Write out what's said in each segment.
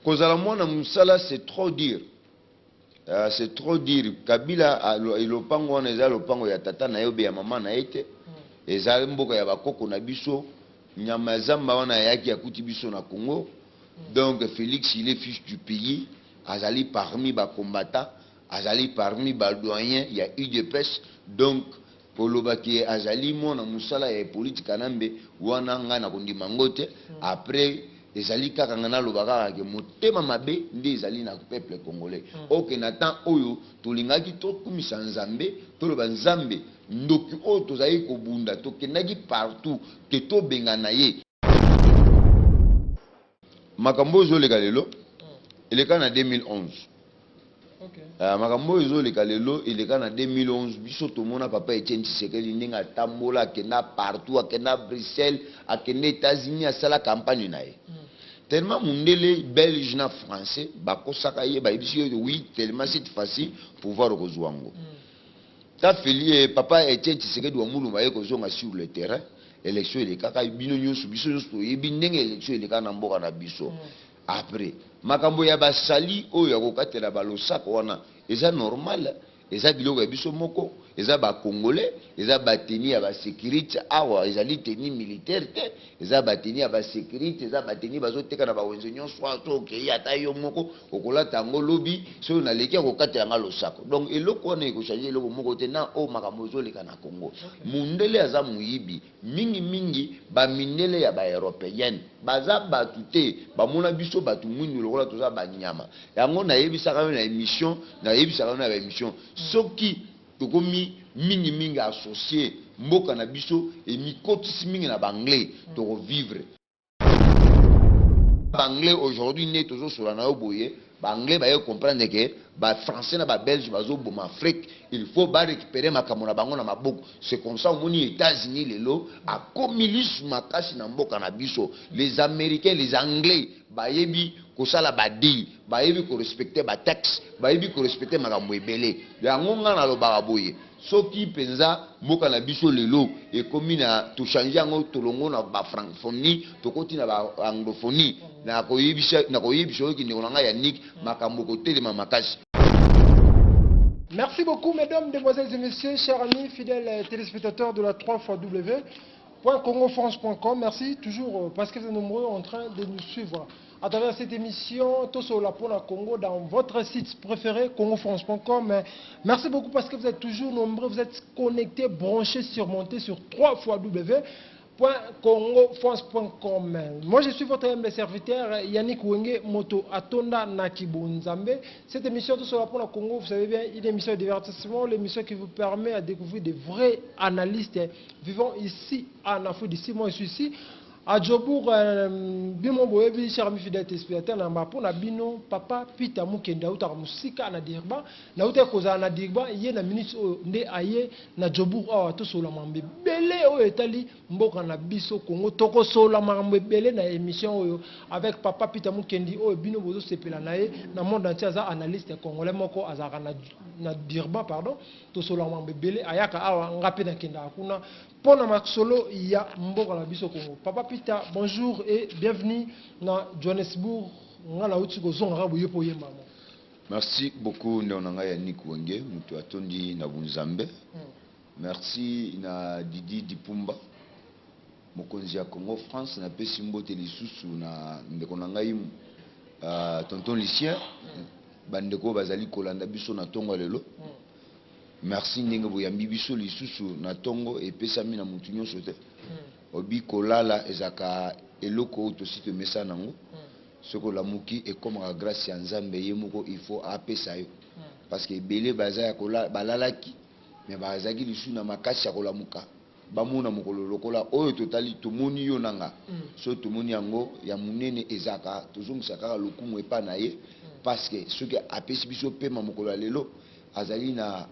Kozala mwana mosala, c'est trop dire. C'est trop dire. Kabila, lopango wana eza lopango ya tata na ye obe ya mama na ye te. Eza mboka ya bakoko na biso. Nyama ya zamba wana ayaki akuti biso na Congo. Donc Félix, il est fils du pays. Azali parmi bacombattants, azali parmi badoyen ya UDPS. Donc kolobaki azali mwana mosala ya Hippolyte Kanambe wana, ngai na kondima ngo te. Après, ezali kaka ngai naloba kaka ke motema mabe nde ezali na peuple congolais. Oke na temps oyo tolingaki tokumisa Nzambe, toloba Nzambe, ndoki oyo tozali kobunda, tokendaki partout ke tobengana ye. Makambo oyo ezoleka lelo eleka na 2011. Makambo oyo ezoleka lelo eleka na 2011. Biso tomona papa Etienne Tshisekedi ndenge atambola, akenda partout, akenda Bruxelles, akenda États-Unis, asala campagne na ye. Tellement mundele belge na français bakosaka ye, bayebisi ye: oui, tellement cette fois-ci pouvoir okozwa yango. Ta Feli, papa Etienne Tshisekedi wa Mulumba aye kozonga sur le terrain, élection elekaka. Bino nyonso, biso nyonso toyebi ndenge élection elekaka na mboka na biso. Après, makambo ya basali oyo ya kokatela balosako wana eza normal, eza biloko ya biso moko, eza bacongolais, eza batenue ya basécurité. Awa ezali tenue militaire te, eza batenue ya basécurité, eza batenue bazoteka na bawenze nyonso. Awa so okei, ata yo moko okolata yango lobi. Soki naleki, akokatela nga losako. Donc eloko wana ekochange eloko moko te na oyo makambo ezoleka na Congo. Mundele aza moyibi mingimingi. Bamindele ya baeuropéenne baza bato te, bamona biso bato mwindu lokola toza banyama. Yango nayebisaka yo na émission, nayebisaka yo na baémission, soki tokomi mingimingi associé, mboka na biso emikotisi mingi na baanglais, tokovivre. Baanglais aujourd'hui nde tozosola na yo boye, baanglais baye comprendre ke bafrançais na babelge bazoboma Afrique, il faut barécupérer makambo na bango na maboko. C'est comme ça omoni États-Unis lelo akomi lisu makasi na mboka na biso. Les Américains, les Anglais bayebi kosala badeal, bayebi korespecte bataxe, bayebi korespecte makambo ebele. Yango nga nalobaka boye: soki mpenza mboka na biso lelo ekomi na tochange yango, tolongo na bafrancophonie, tokoti na baanglophonie, nakoyebisa oyoki, ndeko na ngai Yannick, makambo kotelema makasi. Merci beaucoup, mesdames, mesdemoiselles et messieurs, chers amis, fidèles téléspectateurs de la 3 fois W.congofrance.com. Merci toujours parce que vous êtes nombreux en train de nous suivre à travers cette émission Tosolola Pona Congo dans votre site préféré, congofrance.com. Merci beaucoup parce que vous êtes toujours nombreux, vous êtes connectés, branchés, surmontés sur 3 fois W congofrance.com. Moi, je suis votre humble serviteur Yannick Wenge Moto Atonda Nakibunzambe. Cette émission Tosolola Pona Congo, vous savez bien, une émission de divertissement, l'émission qui vous permet à découvrir des vrais analystes vivant ici en Afrique d'ici. Moi, je suis ici à Jobourg, bino boyebi, cher ami fidèle téléspectateur, na mpo na bino papa Peter Mukende autaka mosika na Durban, nauta kozala na Durban. Ye na minute oyo nde aye na Jobourg awa, tosola makambo ebele oyo etali mboka na biso Congo. Tokosola makambo ebele na émission oyo avec papa Peter Mukendi oyo bino bozosepela na ye na monde entier. Aza analyste congolais moko azalaka na Durban, pardon. Tosola makambo ebele, ayaka awa, nga mpe nakendaka kuna mpo na masolo ya mboka na biso Congo. Papa Peter, bonjour et bienvenue na Johannesburg. Nga nauti kozonga kaka boye mpo oyembamo. Merci beaucoup, ndeko na ngai Yannick Wenge moto atondi na bunzambe. Merci na Didi Dipumba, mokonzi ya Congo France. Napesi mbote lisusu na ndeko na ngai tonton Lucien, bandeko oyo bazali kolanda biso na ntongo ya lelo. Merci ndenge boyambi biso lisusu na ntongo epesami na motu nyonso te. Obi kolala ezalaka eloko oyo tosi tomesana nango. Soki olamuki, ekomaka grâce ya Nzambe ye moko, il faut apesa yo, parce que ebele baza ya balalaki me bazalaki lisusu na makasi ya kolamuka bamona mokolo lokola oyo totali, tomoni yo na nga. So tomoni yango ya monene, ezalaka tozongisa kaka lokumu epa na ye, parce que soki apesi biso pema mokolo ya lelo, azali na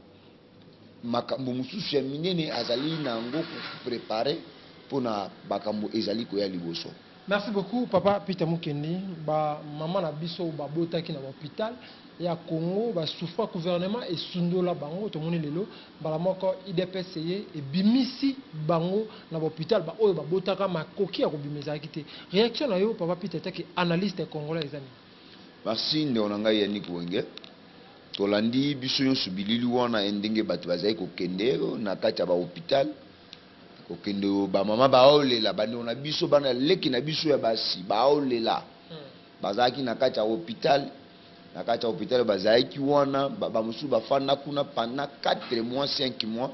makambo mosusu ya minene azali na yango koprépare mpona makambo ezali koya liboso. Merci beaucoup, papa Peter Mukendi. Ba mama na biso babotaki na hôpital ya Congo, basouffra, gouvernement esundola bango. Tomoni lelo mbala moko UDPS ye ebimisi bango na bahôpital. Baoyo babotaka, makoki ya kobima ezalaki te. Réaction na yo, papa Peter, taki analyste congolais, eza nini? Merci ndeko na ngai Yannick Wenge. Tolandi biso nyonso bilili wana ye ndenge bato bazali kokende na kati ya ba hopital, kokende ba mama baolela, bandeko na biso bana leki na biso ya basi baolela, bazalaki na kati ya hopital, na kati ya hopital bazalaki wana, bamosusu bafanda kuna pendant 4 mois, 5 mois,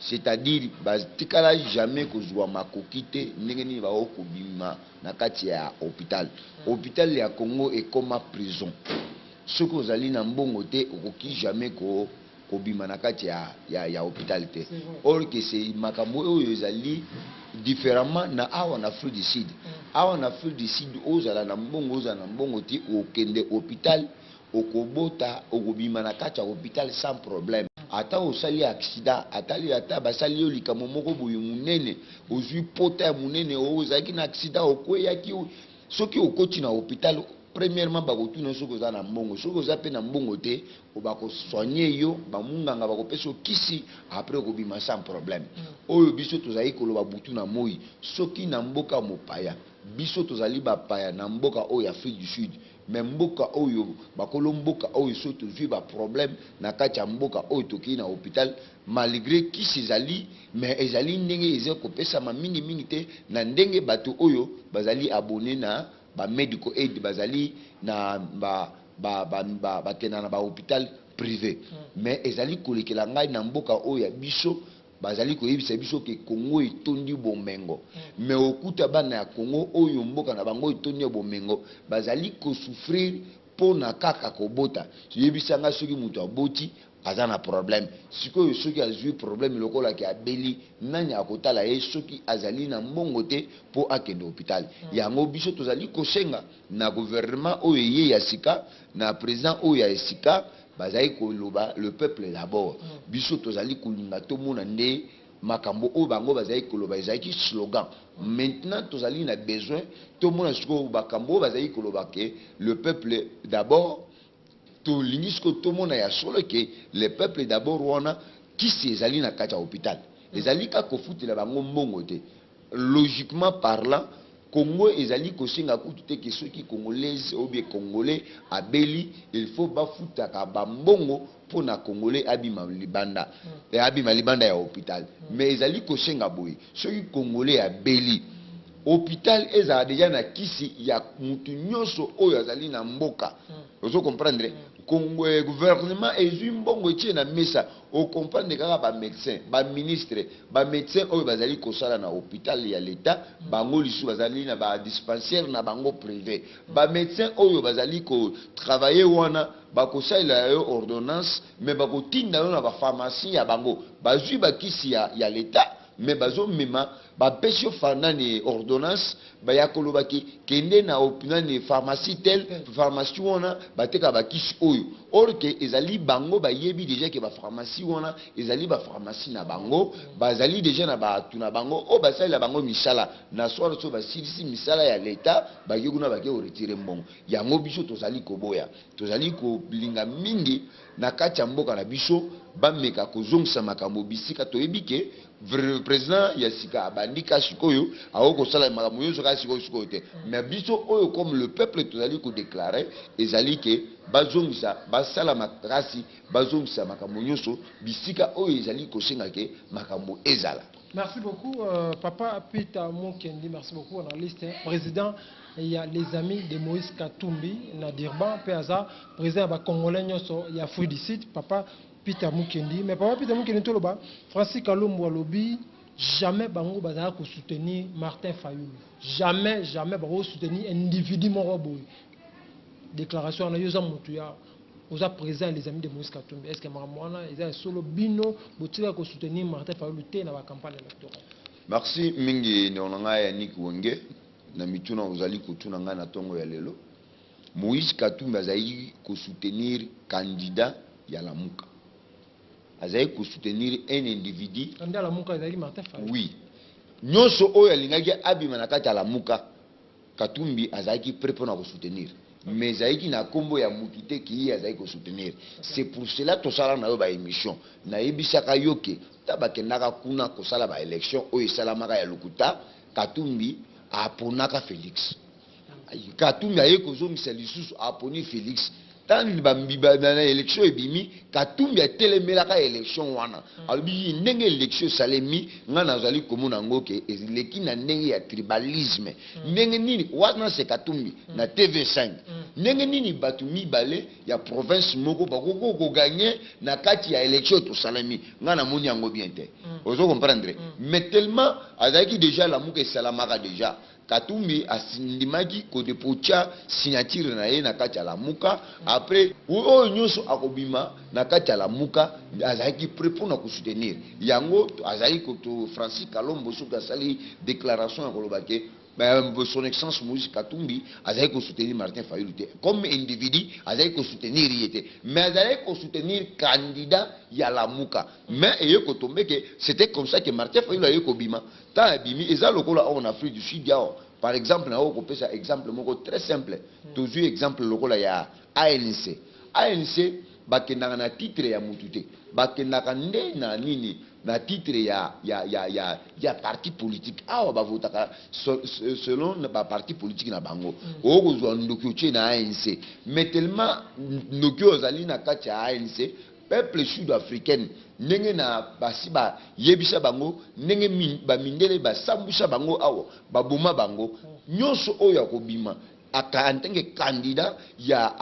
c'est-à-dire batikala jamais kozwa makoki te ndenge nini bakoki kobima na kati ya hopital. Hopital ya Congo ekoma prison. Soki ozali na mbongo te, okoki jamais kobima na kati ya hopital te. Or que c'est makambo oyo ezali différemment na awa na Afrique du Sud. Awa na Afrique du Sud, ozala na mbongo, ozala na mbongo te, okende hôpital, okobota, okobima na kati ya hôpital sans problème. Ata osali accident, ata basali yo likambo moko boye monene, ozwi pota ya monene, ozalaki na accident, okweyaki, soki okoti na hôpital, premièrement bakotuna soki oza na mbongo. Soki oza pe na mbongo te, bakosoigne yo, bamunganga bakopesa yo kisi, après okobima sans problème. Oyo biso tozali koloba butu na moi, soki na mboka mopaya, biso tozali bapaya na mboka oyo Afrique du Sud, mais mboka oyo bakolo mboka oyo soki tozwi ba problème na kati ya mboka oyo tokei na hôpital, malgré kisi ezali, mais ezali ndenge eza kopesama mingimingi te na ndenge bato oyo bazali abonné na ba medical aid, bazali na bakenda na ba hôpital privé. Mais ezali kolekela ngai na mboka oyo ya biso, bazali koyebisa biso ke Congo etondi bomengo. Mais okuta bana ya Congo oyo mboka na bango etondi ya bomengo, bazali kosouffrir mpona kaka kobota. Yebisa ngai soki moto aboti aza na problème. Sikoyo soki azwi problème lokola ke abeli, nani akotala ye soki azali na mbongo te mpo akende hôpital? Yango biso tozali kosenga na gouvernement oyo eye ya sika, na président oyo ya sika, bazali koloba le peuple d'abord. Biso tozali kolinga tomona nde makambo oyo bango bazali koloba ezalaki slogan. Maintenant tozali na besoin tomona sikoyo makambo oyo bazali koloba ke le peuple d'abord. Tolingi sikoyo tomona ya solo ke le peuple d'abord wana, kisi ezali na kati ya hôpital, ezali kaka kofutela bango mbongo te. Logiquement parlant, Congo ezali kosenga kutu te ke soki Congolaise ou bien Congolais abeli, il faut bafutaka bambongo mpona Congolais abima libanda, abima libanda ya hôpital. Mais ezali kosenga boye: soki Congolais abeli, hôpital ezala déjà na kisi ya mutu nyonso oyo azali na mboka. Ozo comprendre? Congo, gouvernement ezwi mbongo, etie na mesa. Ocomprendre kaka bamédecin, baministre, bamédecin oyo bazali kosala na hôpital ya l'État, bango lisusu bazali na badispensaire na bango privé. Bamédecin oyo bazali kotravaille wana, bakosalela yo ordonnance, mais bakotinda yo na bapharmacie ya bango. Bazwi bakisi ya l'État, mais bazomema, bapesi yo nani, ordonnance, baya kolobaki kende na nani, pharmacie tel, pharmacie wana bateka bakisi oyo. Or ke ezali bango bayebi déjà ke bapharmacie wana ezali bapharmacie na bango, bazali déjà na bato na bango oyo basalela bango misala. Na soir so basilisi misala ya l'État, bake kuna, bake koretirer mbongo. Yango biso tozali koboya. Tozali kolinga mingi na kati ya mboka na biso bameka kozongisa makambo bisika. Toyebi ke président ya sika abandi ka sikoyo, akoki kosala makambo nyonso kaka sikoyo sikoyo te. Mais biso oyo comme le peuple tozali kodéclarer ezali ke bazongisa, basala makasi, bazongisa makambo nyonso bisika oyo ezali kosenga ke makambo ezala. Merci beaucoup, Papa Peter Mukendi. Merci beaucoup, analyste, président. Il y a les amis de Moïse Katumbi, na Durban, Aza, président ya Congolais nyonso, ya Afrique du Sud, Papa Peter Mukendi. Mais Papa Peter Mukendi, toloba, Francis Kalombo alobi, jamais bango bazala ko soutenir Martin Fayulu. Jamais, jamais bango soutenir individu moko boye. Déclaration na yo za mutu ya oza président les amis de Moïse Katumbi. Est-ce que makambo wana eza solo, bino botika ko soutenir Martin Fayulu te na ba campagne électorale? Merci mingi, ndeko na ngai Yannick Wenge, na mituna ozali kotuna ngai na ntongo ya lelo. Moïse Katumbi azali kosoutenir candidat ya Lamuka, azali kosoutenir un individu. Candidat Lamuka ezalaki Martin Fayulu. Oui, nyonso oyo alingaki abima na kati ya Lamuka, Katumbi azalaki prêt mpona kosoutenir, mais ezalaki na nkombo ya mutu te ki ye azalaki kosoutenir. C'est pour cela tosala na yo baémission, nayebisaka yo ke ta bakendaka kuna kosala baélection oyo esalamaka ya lokuta, Katumbi aponaka Félix. Katumbi aye kozongisa lisusu, aponi Félix. Ntango na élection ebimi, Katumbi atelemelaka élection wana. Alobi ndenge élection esalemi, ngai nazali komona yango ke eleki na ndenge ya tribalisme. Ndenge nini wana? Se Katumbi na TV5. Ndenge nini bato mibale ya province moko bakoki kogagner na kati ya élection tosalemi? Ngai namoni yango bien te. Ozo comprendre? Mais tellement azalaki déjà, Lamuka esalamaka déjà, Katumbi asindimaki kodepotia signature na ye na kati ya Lamuka. Après, oyo nyonso akobima na kati ya Lamuka, azalaki prêt mpona kosoutenir yango. Azalaki koto Francis Kalombo, soki asali déclaration ya koloba ke son excellence Moïse Katumbi azalaki kosoutenir Martin Fayulu te comme individu, azalaki kosoutenir ye te, mais azalaki kosoutenir candidat ya Lamuka. Mais eye kotombe ke c'était comme ça que Martin Fayulu aye kobima. Ntango abimi, eza lokola awa na Afrique du Sud awa, par exemple, na oyo kopesa exemple moko très simple. Tozwi exemple lokola ya ANC. ANC bakendaka na titre ya mutu te, bakendaka nde na nini? Na titre ya parti politique. Awa bavotaka selon baparti politique na bango. Oyo kozwa ndoki otie na ANC, mais tellement ndoki oyo ozali na kati ya ANC, peuple sud africaine ndenge na basi bayebisa bango ndenge bamindele basambwisa bango awa, baboma bango nyonso, oyo akobima en tant que candidat ya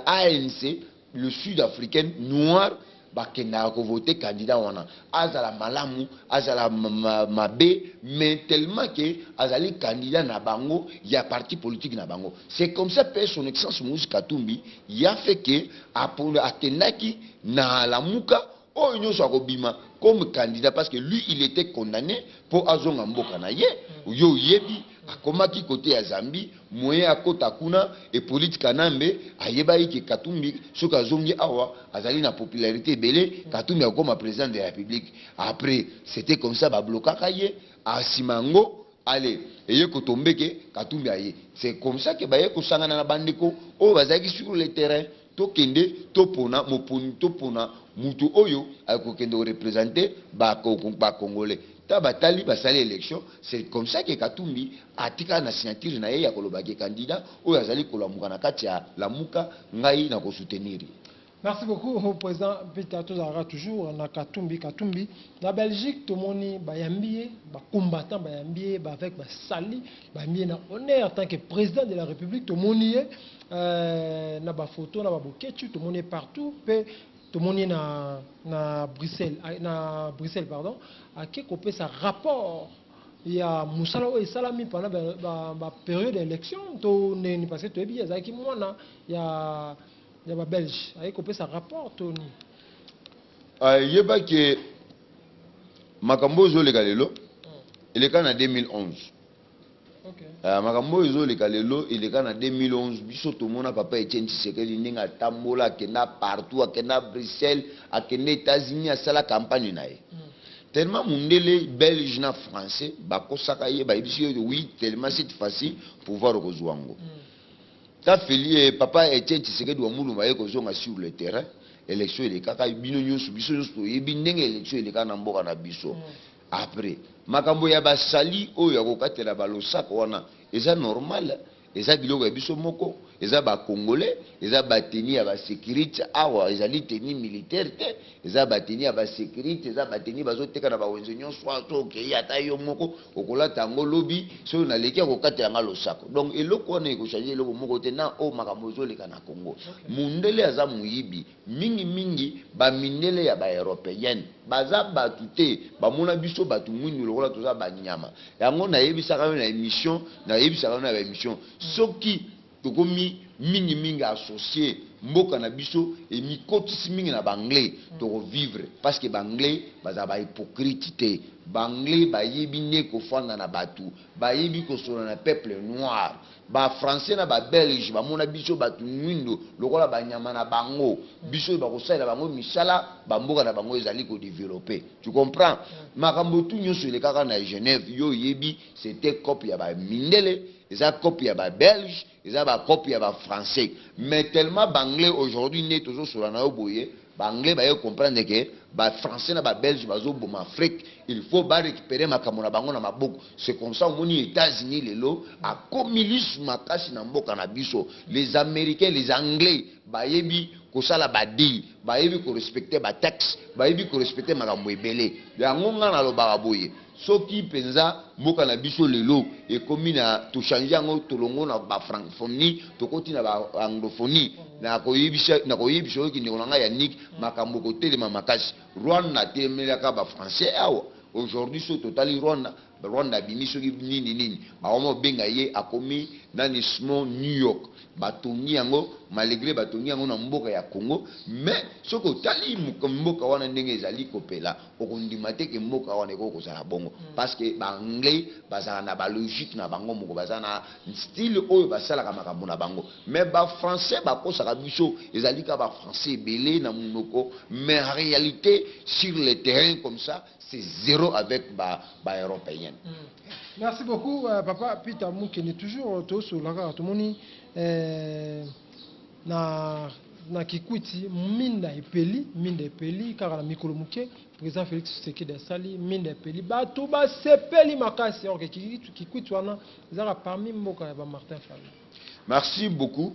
ANC, le sud africain noir bakendaka kovote candidat wana, azala malamu, azala mabe, mais tellement ke azali candidat na bango ya parti politique na bango. C'est comme ça mpe son excellence Moïse Katumbi ya fait ke akendaki na Lamuka, oyo nyonso akobima comme candidat, parce que lui, il était condamné mpo azonga mboka na ye. Yo oyebi, akomaki kote ya Zambie, moyen akota kuna. Hippolyte Kanambe ayebaki ke Katumbi, soki azongi awa, azali na popularité ebele, Katumbi akokoma président de la République. Après, c'était comme ça, bablokaka ye. Asima yango, ale eye kotombe ke Katumbi aye. C'est comme ça ke baye kosangana na bandeko oyo bazalaki sur le terrain: tokende topona moponi, topona mutu oyo akokende koreprésenter bacongolais. Ta batali, basali élection. C'est comme ça ke Katumbi atikala na signature na ye ya koloba ke candidat oyo azali kolamuka na kati ya Lamuka, ngai na kosoutenir ye. Merci beaucoup, président Peter. Tozalaka toujours na Katumbi. Katumbi na Belgique, tomoni bayambi ye, bacombattant bayambi ye avec basali, bayambi ye na honneur en tant que président de la République. Tomoni ye na bafoto na baboketu, tomoni ye partout. Mpe tomoni ye na Bruxelles, na Bruxelles, pardon, ake kopesa rapport ya mosala oyo esalami pendant bapériode ya élection to nini, parce que toyebi azalaki mwana ya babelge, aye kopesa rapport to nini? Yebaki makambo oyo ezoleka lelo eleka na 2011. Makambo oyo ezoleka lelo eleka na 2011. Biso tomona papa Etienne Tshisekedi ndenge atambola, akenda partout, akenda Bruxelles, akenda États-Unis, asala campagne na ye. Tellement mundele belge na français bakosaka ye, bayebisi ye: oui, tellement cette fois-ci pouvoir okozwa yango. Ta Feli, papa Etienne Tshisekedi wa Mulumba aye kozonga sur le terrain. Élection elekaka, bino nyonso, biso nyonso toyebi ndenge élection elekaka na mboka na biso. Après, makambo ya basali oyo ya kokatela balosako wana eza normal, eza biloko ya biso moko, eza bacongolais, eza batenue ya basécurité. Awa ezali tenue militaire te, eza batenue ya basécurité, eza batenue bazoteka na bawenze nyonso. Awa so okei, ata yo moko okolata yango lobi, soki naleki akokatela nga losako. Donc eloko wana ekochange eloko moko te na oyo makambo ezoleka na Congo. Mundele aza moyibi mingimingi. Bamindele ya baeuropéenne baza bato te, bamona biso bato mwindu lokola toza banyama. Yango nayebisaka yo na émission, nayebisaka yo na baémission, soki tokomi mingimingi associé, mboka na biso emikotisi mingi na baanglais, tokovivre, parce que baanglais bazala bahypocrite te. Baanglais bayebi nde kofanda na bato, bayebi kosola na peuple noir. Bafrançais na babelge bamona biso bato mwindo lokola banyama na bango. Biso oyo bakosalela bango misala, bamboka na bango ezali kodévelopper. Tu comprends? Makambo tu nyonso elekaka na Genève, yo oyebi, c'était coop ya bamindele. Eza coop ya Babelge, eza bacoop ya Bafrançais. Mais tellement Baanglais aujourd'hui, nde tozosola na yo boye, Baanglais baye comprendre ke Bafrançais na Babelge bazoboma Afrique, il faut barécupérer makambo na bango na maboko. C'est comme ça omoni États-Unis lelo akomi lisu makasi na mboka na biso. Les Américains, les Anglais bayebi kosala badeal, bayebi korespecter bataxe, bayebi korespecter makambo ebele. Yango nga nalobaka boye: soki mpenza mboka na biso lelo ekomi na tochange yango, tolongo na Bafrancophonie, tokoti na Baanglophonie, nakoyebisa oyoki, ndeko na ngai Yannick, makambo kotelema makasi. Rwanda atelemelaka Bafrançais awa. Aujourd'hui, soki totali Rwanda, Rwanda abimi soki nini nini, bakoma obenga ye akomi nani, Small New York. Batongi yango, malgré batongi yango na mboka ya Congo, mais soki otali mboka wana ndenge ezali kopela, okondima te ke mboka wana ekoki kozala bongo, parce que Baanglais bazala na balogique na bango moko, baza na style oyo basalaka makambo na bango. Mais Bafrançais bakosaka biso, ezali kaka Bafrançais ebele na monoko, mais en réalité, sur le terrain comme ça, c'est zéro avec Baeuropéenne. Ba Merci beaucoup, papa Peter Mukene. Toujours tosolaka, tomoni na Kikwiti minda epeli, minda epeli kaka na mikolo moke. Président Félix Tshisekedi asali minda epeli, bato basepeli makasi. Or Kikwiti wana ezaka parmi mboka ya baMartin Fayulu. Merci beaucoup.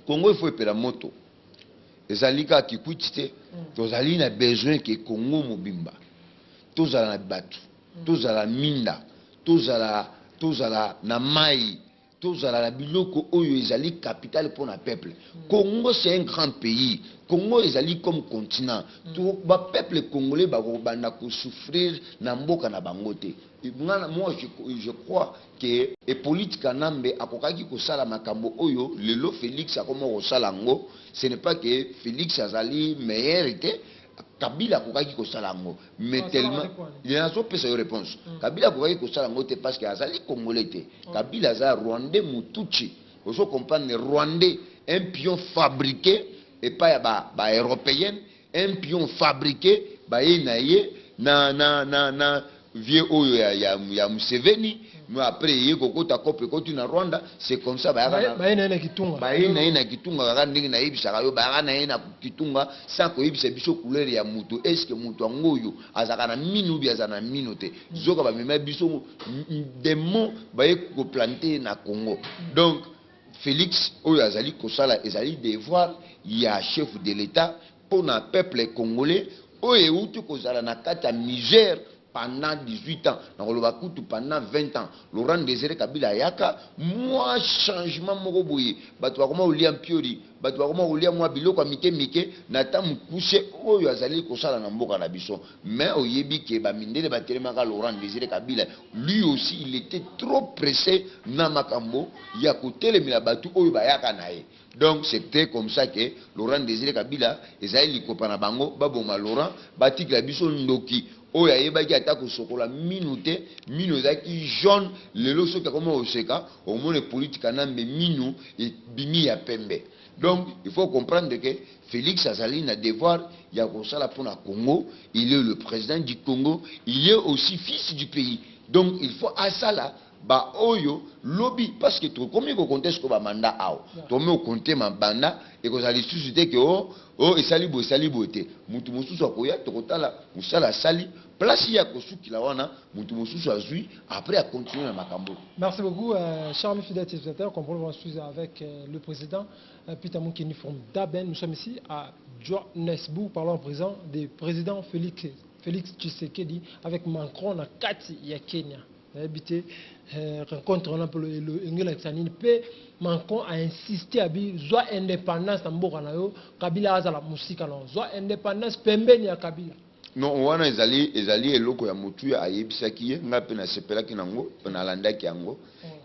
Congo il faut epela moto. Ezali kaka Kikwiti te. Tozali na besoin ke Congo mobimba tozala na bato, tozala minda, tozala na mai, tozala na biloko oyo ezali capital mpona peuple. Congo, c'est un grand pays. Congo ezali comme continent. Bapeuple congolais bakobanda kosouffrir na mboka na bango te. Moi, je crois que Hippolyte Kanambe akokaki kosala makambo oyo lelo Félix akoma kosala yango. Ce n'est pas que Félix azali meilleur te. Kabila akokaki kosala yango, mais tellement nazopesa yo réponse, Kabila akokaki kosala yango te parce que azali Congolais te. Kabila aza Rwandais mututsi, ozo comprendre? Rwandais, un pion fabriqué epai ya Baeuropéenne, un pion fabriqué. Baye na ye na vieux oyo ya Museveni, mais après ye kokota kope ekoti na Rwanda. C'est comme ça bayaka. Baye na ye na kitunga. Baye na ye na kitunga kaka ndenge nayebisaka yo, bayaka na ye na kitunga sans koyebisa biso couleur ya moto. Est ce que moto yango oyo azalaka na mino ubi azala na mino te? Zoka bamema biso démon, baye koplanter na Congo. Donc Félix oyo azali kosala ezali devoir ya chef de l'État mpo na peuple congolais oyo euti kozala na kati ya misère pendant 18 ans, nakoloba kutu pendant 20 ans. Laurent Désiré Kabila ayaka mwa changement moko boye, bato bakoma kolia mpiori, bato bakoma kolia mwa biloko ya mike mike na ta mokuse oyo azali kosala na mboka na biso. Mais oyebi ke bamindele batelemaka Laurent Désiré Kabila. Lui aussi, il était trop pressé na makambo ya kotelemela bato oyo bayaka na ye. Donc c'était comme ça que Laurent Désiré Kabila ezali likopa na bango, baboma Laurent, batikela biso ndoki oyo ayebaki ata kosokola minu te, minu ezalaki jaune. Lelo soki akoma koseka, omona Hippolyte Kanambe minu ebimi ya pembe. Donc il faut comprendre que Félix azali na devoir ya kosala mpona Congo. Il est le président du Congo, il est aussi fils du pays, donc il faut asala baoyo lobi, parce que tokomi kocompter sikoyo bamandat awa. Tokomi kocompter mabanda, ekozala lisusu te ke o esali boye, esali boye te. Mutu mosusu akoya, tokotala mosala asali, place ye akosukila wana, mutu mosusu azwi, après acontinue na makambo. Merci beaucoup, chers amis fidèles téléspectateurs. Comprenez, je suis avec le président Peter Moukeni from Daben. Nous sommes ici à Johannesburg, parlons présent du président Félix Tshisekedi avec Macron na kati ya Kenya. Nayebi te rencontre wana mpe engelakisa nini. Mpe Macron a insisté, abi zwa indépendance na mboka na yo, Kabila azala mosika na yo, zwa indépendance pembeni ya Kabila. Non, wana ezali eloko ya motuya ayebisaki ye. Ngai mpe nasepelaki nango mpe nalandaki yango.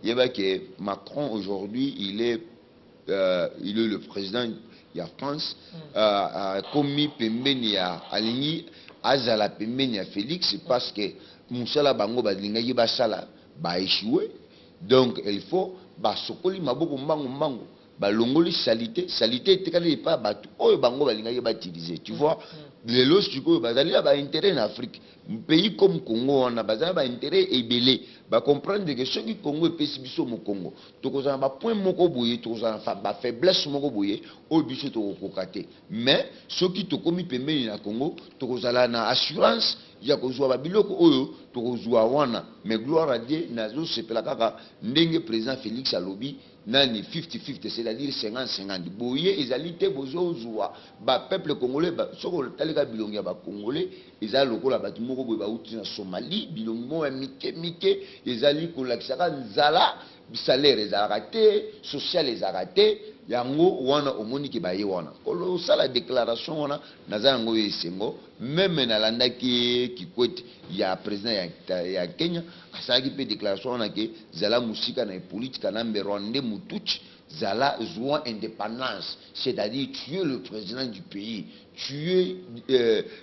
Yebaki Macron aujourd'hui, il est le président ya France. Akomi pembeni ya, alingi azala pembeni ya Félix parce que mosala bango balingaki basala baéchoué. Donc il faut basokoli maboko mbangu mbangu. Balongoli saleté, saleté etekali epai ya bato oyo bango balingaki bautiliser, tu vois. Lelo sikoyo bazali na baintérêt na Afrique, pays comme Congo wana baza na baintérêt ebele. Bacomprendre ke soki Congo epesi biso mokongo, tokozala na bapoint moko boye, tokozala na bafaiblesse moko boye oyo biso tokokoka te. Mais soki tokomi pembeni na Congo, tokozala na assurance ya kozwa babiloko oyo tokozwa wana. Mais gloire à Dieu, nazosepela kaka ndenge président Félix alobi nani 50-50, c'est-à-dire 50-50. Boye ezali te, bozozwa bapeuple congolais. Soki otalika bilongi ya bacongolais, eza lokola bato moko boye bauti na Somalie, bilongi moko ya mike mike, ezali kolakisaka nzala, salaire ezalaka te, social ezalaka te. Yango wana omoni ke baye wana kosala déclaration wana, naza yango oyo esengo. Même nalandaki Kikwete ya président ya Kenya, asalaki mpe déclaration wana ke zala mosika na Hippolyte Kanambe, rwandais mututsi, zala zwa indépendance, c'est-à-dire tu es le président du pays, tu es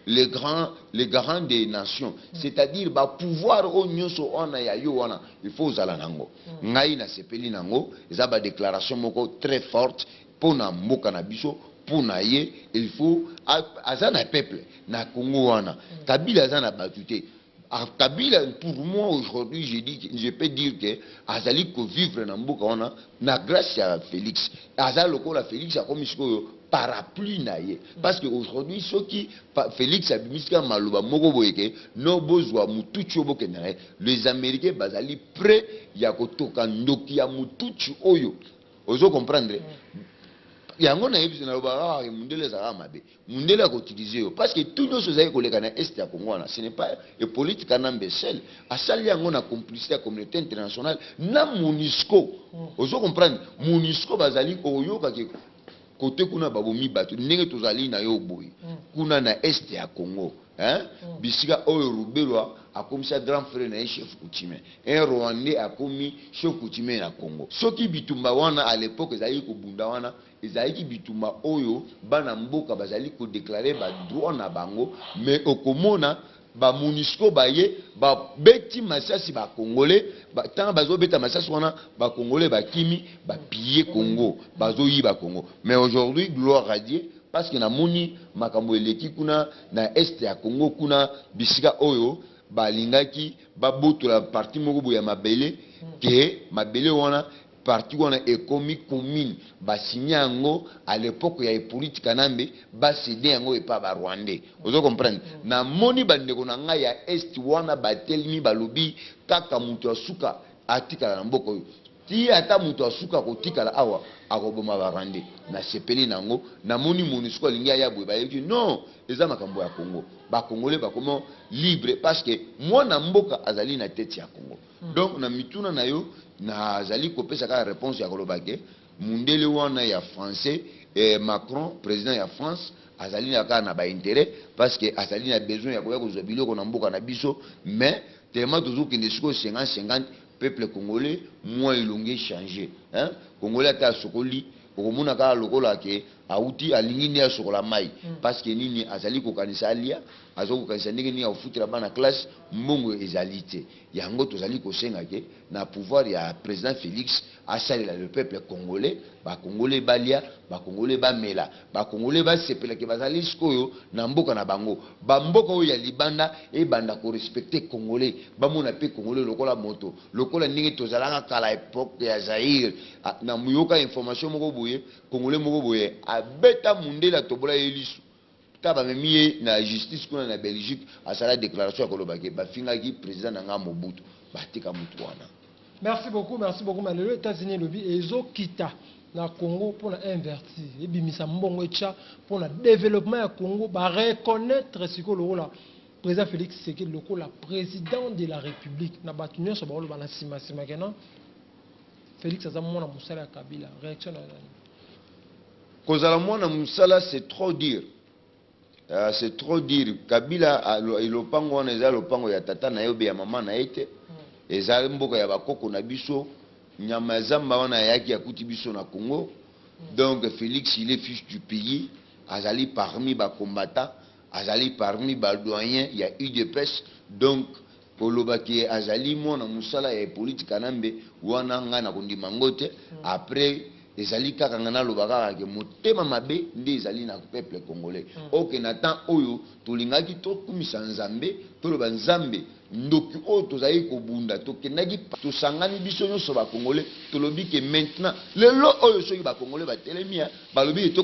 le garant des nations, c'est-à-dire bapouvoir oyo nyonso wana ya yo wana, il faut ozala nango. Ngai nasepeli nango, eza badéclaration moko très forte mpo na mboka na biso. Mpo na ye, il faut aza na peuple na Congo wana. Kabila aza na bato te. Ah, Kabila, pour moi aujourd'hui, je dis, je peux dire que azali kovivre na mboka wana na grâce ya Félix. Aza lokola Félix akomi sikoyo parapluie na ye. Parce que aujourd'hui, soki Félix abimisika maloba moko boye ke no bozwa mututsi oyo bokende na ye, les Américains bazali prêt ya kotoka ndoki ya mututsi oyo. Ozo comprendre? Yango nayebi, nalobaka kaka mundele ezalaka mabe, mundele akoutiliser yo, parce que tout nyonso ezali koleka na est ya Congo wana, ce n'est pas Hippolyte Kanambe seul asali yango, na complicité ya communauté internationale na MONUSCO. Ozo comprendre? MONUSCO bazali koyokaki kote kuna, babomi bato ndenge tozali na yo boye kuna na est ya Congo, hein? Bisika oyo Ruberwa akomisa grand frère na ye chef coutumier, un Rwandais akomi chef coutumier na Congo. Soki bitumba wana à l'époque ezalaki kobunda wana, ezalaki bitumba oyo bana mboka bazali kodéclarer badroit na bango, mais okomona baMONUSCO baye babeti masasi bacongolais. Ntango bazobeta masasi wana, bacongolais bakimi, bapiller Congo, bazoyiba Congo. Mais aujourd'hui, gloire à Dieu, parce que namoni makambo eleki kuna na est ya Congo, kuna bisika oyo balingaki babotola parti moko boye ya mabele, ke mabele wana, parti wana ekomi commune, basigné yango à l'époque ya Hippolyte Kanambe, bacéder yango epa barwandais. Ozo comprendre? Namoni bandeko na ngai ya est wana batelemi, balobi kaka moto asuka atikala na mboka oyo, ti ata moto asuka kotikala awa akoboma barwandais. Nasepeli nango. Namoni MONUSCO alingi aya boye, bayebi non, eza makambo ya Congo, bacongolais bakoma libre, parce que mwana mboka azali na tete ya Congo. Donc na mituna na yo, nazali kopesa kaka réponse ya koloba ke mundele wana ya français, Macron, président ya France, azali na kaka na baintérêt, parce que azali na besoin ya koya kozwa biloko na mboka na biso. Mais tellement tozokende sikoyo 50 50, peuple congolais mwa elongi échange, hein? Congolais ata asokoli, okomona kaka lokola ke auti alingi nde asokola mai, parce que nini? Azali kokanisa alia, azali kokanisa ndenge nini akofutela bana classe, mbongo ezali te. Yango tozali kosenga ke na pouvoir ya président Félix asalela le peuple congolais, bacongolais balia, bacongolais bamela, bacongolais basepelaki, bazali sikoyo na mboka na bango. Bamboka oyo ya libanda ebanda korespecter congolais, bamona mpe congolais lokola moto, lokola ndenge tozalaka kala, époque ya Zaire. Ah, na moyoka information moko boye, congolais moko boye abeta mundele, atobola ye lisu, ta bamemi ye na justice kuna na Belgique, asala déclaration ya koloba ke bafingaki président na nga Mobutu, batika mutu wana. Merci beaucoup, merci beaucoup. Mais lelo États-Unis elobi ezokita na Congo mpona investir, ebimisa mbongo, etya mpona développement ya Congo. Bareconnaître sikoyo lokola président Félix Tshisekedi lokola président de la République. Na bato nyonso baoloba na nsima nsima kena Félix aza mwana mosala ya Kabila, réaction na yo nani? Kozala mwana mosala, c'est trop dire. C'est trop dire. Kabila lopango wana eza lopango ya tata na ye obe ya mama na ye te, eza mboka ya bakoko na biso. Nyama ya zamba wana ayaki akuti biso na Congo. Donc Félix, il est fils du pays, azali parmi bacombattant, azali parmi badoyen ya UDPS. Donc kolobaki azali mwana mosala ya Hippolyte Kanambe wana, ngai na kondima ngo te. Après Ezali kaka nga naloba kaka ke motema mabe nde ezali na peuple congolais. Oke na temps oyo tolingaki tokumisa Nzambe, toloba Nzambe ndoki oyo tozali kobunda, tokendaki tosangani biso nyonso ba congolais, tolobi ke maintenant lelo oyo soki ba congolais batelemi ya balobi ke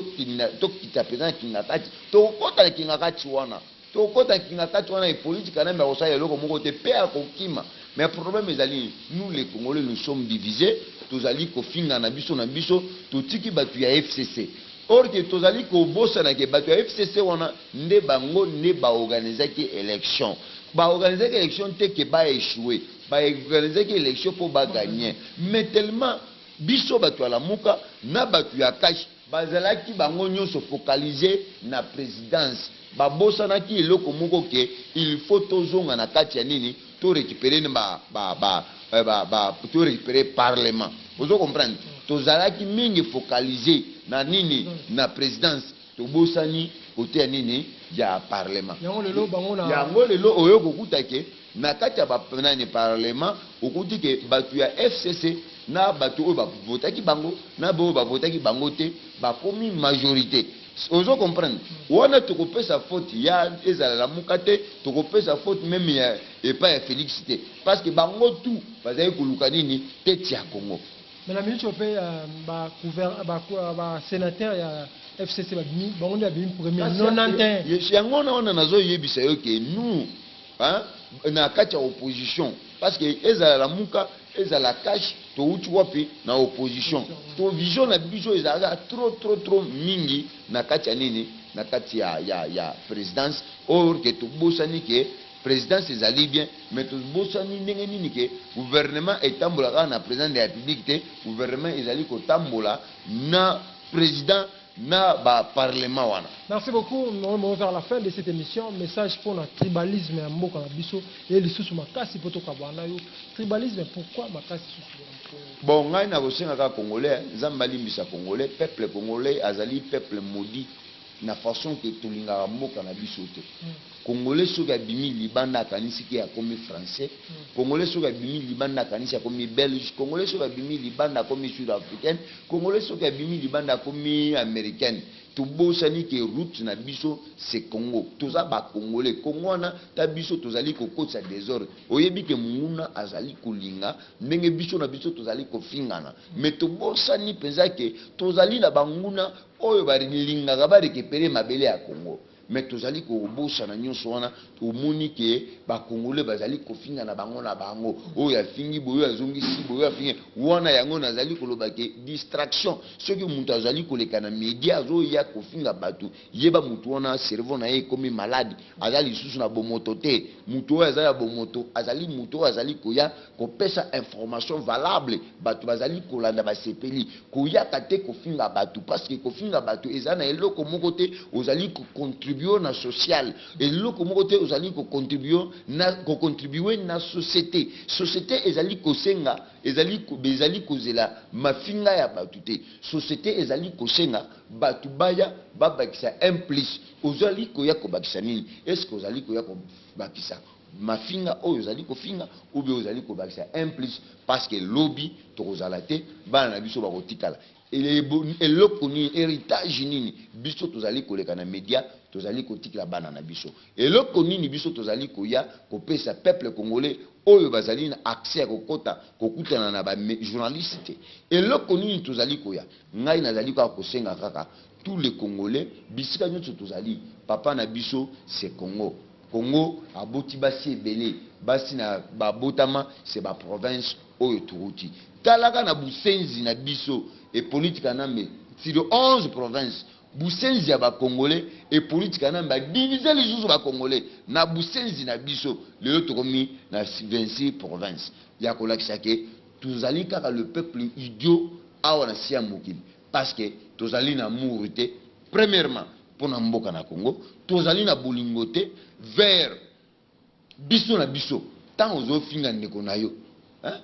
tokita mpenza na Kingakati, tokokota na Kingakati wana. Tokota Kingakati wana, Hippolyte Kanambe akosala eloko moko te mpe akokima. Mais problème ezali, nous les Congolais, nous sommes divisés, tozali kofinga na biso na biso, totiki bato ya FCC. Or ke tozali kobosana ke bato ya FCC wana nde bango nde baorganizaki élection. Baorganizaki élection te ke baéchoué, baorganizaki élection mpo bagagner. Mais tellement biso bato ya Lamuka na bato ya CACH bazalaki bango nyonso focalisé na présidence, babosanaki eloko moko ke il faut tozonga na kati ya nini, to récupérer ba, ba, ba, ba, ba, to récupérer parlement. Ozo comprendre, tozalaki mingi focalisé na nini, na présidence, tobosani kote ya nini, ya parlement. Yango lelo bango na Yango lelo oyo kokuta ke na kati ya nani, parlement, okuti ke bato ya FCC na bato oyo bavotaki bango na baoyo bavotaki bango te bakomi majorité. Ozo comprendre, wana tokopesa faute ya ezala Lamuka te, tokopesa faute même ya epai ya Félix te, parce que bango tout bazali koluka nini, tete ya Congo. Mais na minute oyo mpe basénateur ya FCC babimi, bango nde babimi premier, 91. Yango wana wana nazoyebisa yo ke nous, hein, na kati ya opposition, parce que ezala Lamuka, ezala CACH, touti wapi? Na opposition. To vision na biso ezalaka trop trop trop mingi na kati ya nini, na kati ya présidence. Or ke tobosani ke présidence ezali bien, mais tobosani ndenge nini ke gouvernement etambola kaka na président de la République te. Gouvernement ezali kotambola na président na baparlement wana. Merci beaucoup. Nous allons vers la fin de cette émission. Message pour le tribalisme ya mboka na biso et lisusu makasi po tokabwana yo. Tribalisme, pourquoi makasi susu? Bon, ngai nakosenga kaka congolais, Nzambe alimbisa congolais, peuple congolais azali peuple maudit na façon ke tolingaka mboka na biso te. Congolais soki abimi libanda akanisi ke akomi français, congolais soki abimi libanda akanisi akomi belge, congolais soki abimi libanda akomi sud africaine, congolais soki abimi libanda akomi américaine. Tobosani ke route na biso c'est Congo, toza bacongolais. Congo wana ta biso tozali kokotisa désordre. Oyebi ke monguna azali kolinga ndenge biso na biso tozali kofingana, mais tobosani mpenza ke tozali na banguna oyo balingaka barécupérer mabele ya Congo. Mais tozali kobosana nyonso wana. Omoni ke bakongole bazali kofinga na bango na bango, oyo afingi boye, oyo azongisi boye, oyo afingi wana. Yango nazali koloba ke distraction, soki moto azali koleka na media azoya kofinga bato, yeba motu wana cerveau na ye ekomi malade, aza lisusu na bomoto te. Motu oyo aza ya bomoto azali motu oyo azali koya kopesa information valable, bato bazali kolanda, basepeli. Koyaka te kofinga bato, parce que kofinga bato eza na eloko moko te ozali kocontribuer na social, eloko moko te ozali kocontribuer na société. Société ezali kosenga, ezali kozela mafinga ya bato te. Société ezali kosenga bato baya babakisa un plus. Ozali koya kobakisa nini? Est ce que ozali koya kobakisa mafinga oyo ozali kofinga, ou bien ozali kobakisa un plus? Parce que lobi tokozala te, bana na biso bakotikala eloko nini, héritage nini biso tozali koleka na média, tozali kotikela bana na biso eloko nini? Biso tozali koya kopesa peuple congolais oyo bazali na accès ya kokota kokutana na bajournaliste te, eloko nini tozali koya? Ngai nazali kaka kosenga kaka tous les Congolais, bisika nyonso tozali, papa na biso c'est Congo. Congo aboti basi ebele, basi na babotama c'est baprovince oyo touti. Talaka na busenzi na biso, Hippolyte Kanambe, sur 11 provinces, busenzi ya bacongolais, Hippolyte Kanambe badiviser lisusu bacongolais na busenzi na biso. Lelo tokomi na 26 province, ya kolakisa ke tozali kaka le peuple idiot awa na si ya mokili, parce que tozali na amour te premièrement mpona mboka na Congo, tozali na bolingo te vers biso na biso. Ntango ozofinga ndeko na yo, hein?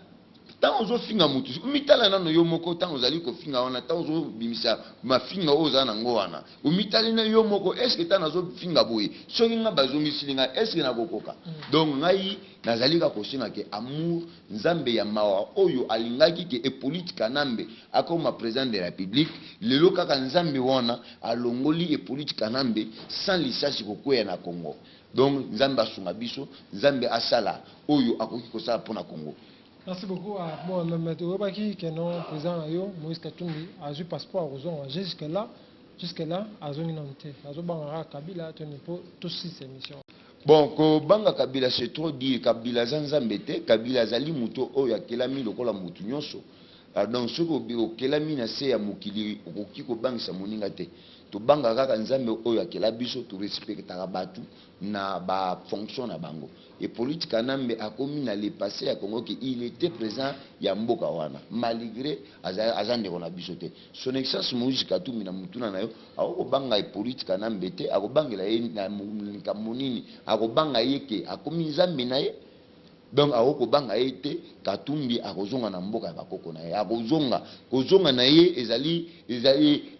Ntango ozofinga motu, omitala nano yo moko. Ntango ozali kofinga wana, ntango ozobimisa mafinga oyo oza nango wana, omitali na yo moko: est-ce ntango nazofinga boye, soki nga bazongisili ngai, est-ce nakokoka? Donc ngai nazali kaka kosenga ke amour, Nzambe ya mawa oyo alingaki ke Hippolyte Kanambe akoma président de la République, lelo kaka Nzambe wana alongoli Hippolyte Kanambe sans lisasi kokweya na Congo. Donc Nzambe asunga biso, Nzambe asala oyo akoki kosala mpona Congo. Merci beaucoup. Ah, bon, mais toyebaki ke non, président na yo Moïse Katumbi azwi passeport, akozonga. Jusque là azongi nanu te. Azobanga kaka Kabila toni mpo tosisa émission? Bon, kobanga Kabila, c'est trop dire. Kabila aza Nzambe te. Kabila azali moto oyo akelami lokola motu nyonso. Ah, donc soki okelami na se ya mokili, okoki kobangisa moninga te. Tobanga kaka Nzambe oyo akela biso. Torespectaka bato na bafonction na bango. Hippolyte Kanambe akomi na le passé ya Congo ke il était présent ya mboka wana, malgré aza ndeko na biso te. Son Excellence Moïse Katumbi, na mutuna na yo, akokobanga Hippolyte Kanambe te. Akobangela ye na likambo nini? Akobanga ye ke akomi Nzambe na ye? Donc akokobanga ye te. Katumbi akozonga na mboka ya bakoko na ye. Akozonga, kozonga na ye ezali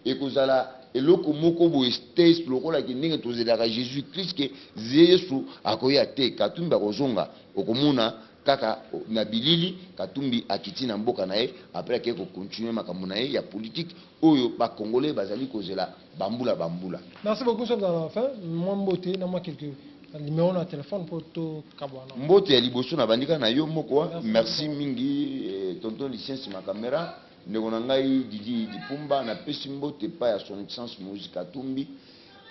ekozala eloko moko boye te, lokolaki ndenge tozelaka Jésus Christ ke Yesu akoya te. Katumbi akozonga, okomona kaka na bilili Katumbi akiti na mboka na ye, après akei kocontinue makambo na ye ya politique oyo Bacongolais bazali kozela bambula bambula. Merci beaucoup. Sommes à la fin. Mwa mbote na mwa quelques numéro na téléphone mpo tokabwana. Mbote ya liboso na bandika na yo moko. Merci mingi, tonton Lucien nsima caméra, ndeko na ngai Didi Dipumba. Napesi mbote epai ya Son Excellence Moïse Katumbi,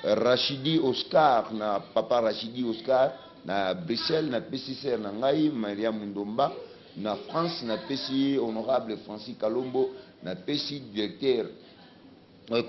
Rachidi Oscar na papa Rachidi Oscar na Bruxelles. Napesi sœur na ngai Maria Mundomba na France. Napesi honorable Francis Kalombo. Napesi directeur,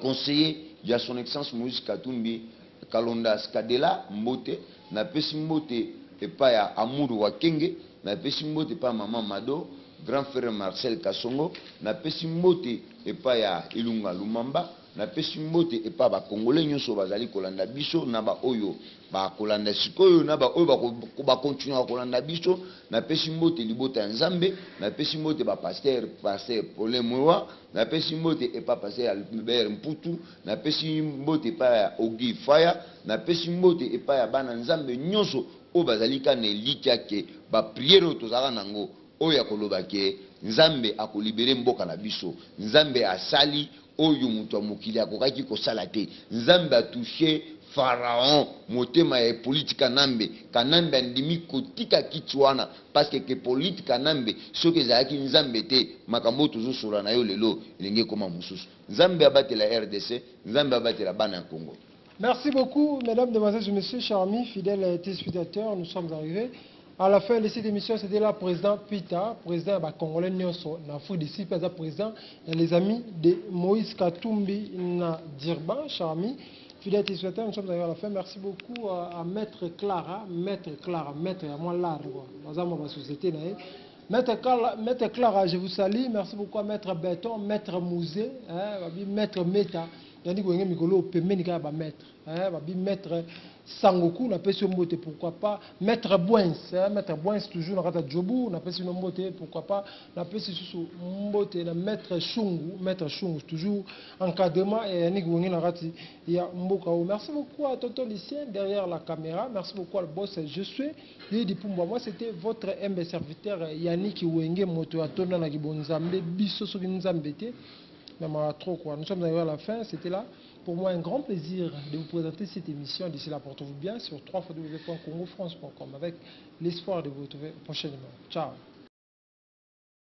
conseiller ya Son Excellence Moïse Katumbi, Kalonda Skadela, mbote. Napesi mbote epai ya Amour Wakenge. Napesi mbote epai ya mama Mado, grand frère Marcel Kasongo. Napesi mbote epai ya Ilunga Lumamba. Napesi mbote epai ya Bakongole nyonso bazali kolanda biso, na baoyo bakolanda sikoyo, na baoyo bakontinuaka kolanda biso. Napesi mbote libota ya Nzambe. Napesi mbote bapasteur, pasteur Paulin Mwewa. Napesi mbote epa pasteur Albert Mputu. Napesi mbote epai ya Ogi Faya. Napesi mbote epai ya bana Nzambe nyonso oyo bazali kaka na elikya ke baprière oyo tozalaka nango, oyo ya koloba ke Nzambe akolibérer mboka na biso. Nzambe asali oyo moto ya mokili akokaki kosala te. Nzambe atouche Pharaon, motema ya Hippolyte Kanambe. Kanambe andimi kotika kiti wana parce que Hippolyte Kanambe, soki ezalaki Nzambe te, makambo oyo tozosola na yo lelo elingi ekóma mosusu. Nzambe abatela RDC, Nzambe abatela bana ya Congo. Merci beaucoup, mesdames, demoiselles et messieurs, chers amis, fidèles téléspectateurs. Nous sommes arrivés à la fin de cette émission. C'était là président Pita, président ya Congolais nyonso, na Afrique d'ici, président, les amis de Moïse Katumbi na Durban, chers amis. Fidèles téléspectateurs, nous sommes arrivés à la fin. Merci beaucoup à Maître Clara, Maître Clara, Maître, à moi là, dans ma société. Maître Clara, Maître Clara, je vous salue. Merci beaucoup à Maître Béton, Maître Mouzé, hein, Maître Meta. Yannick Wenge mikolo pembeni kaka ba maître, hein, babi Maître Sangoku, napesi yo mbote. Pourquoi pas Maître Boins, hein, Maître Boins toujours na kati ya Jobu, napesi no mbote. Pourquoi pas napesi susu mbote na Maître Shungu, Maître Shungu toujours encadrement ya Yannick Wenge na kati ya mboka oyo. Merci beaucoup à tonton Lucien derrière la caméra. Merci beaucoup à le boss, je suis Lidi Pumbwa. Moi, c'était votre humble serviteur Yannick Wenge, moto atonda na kibonzambe. Biso soki Nzambe te, mais trop quoi. Nous sommes arrivés à la fin. C'était là pour moi un grand plaisir de vous présenter cette émission. D'ici là, portez-vous bien sur www.congofrance.com avec l'espoir de vous retrouver prochainement. Ciao.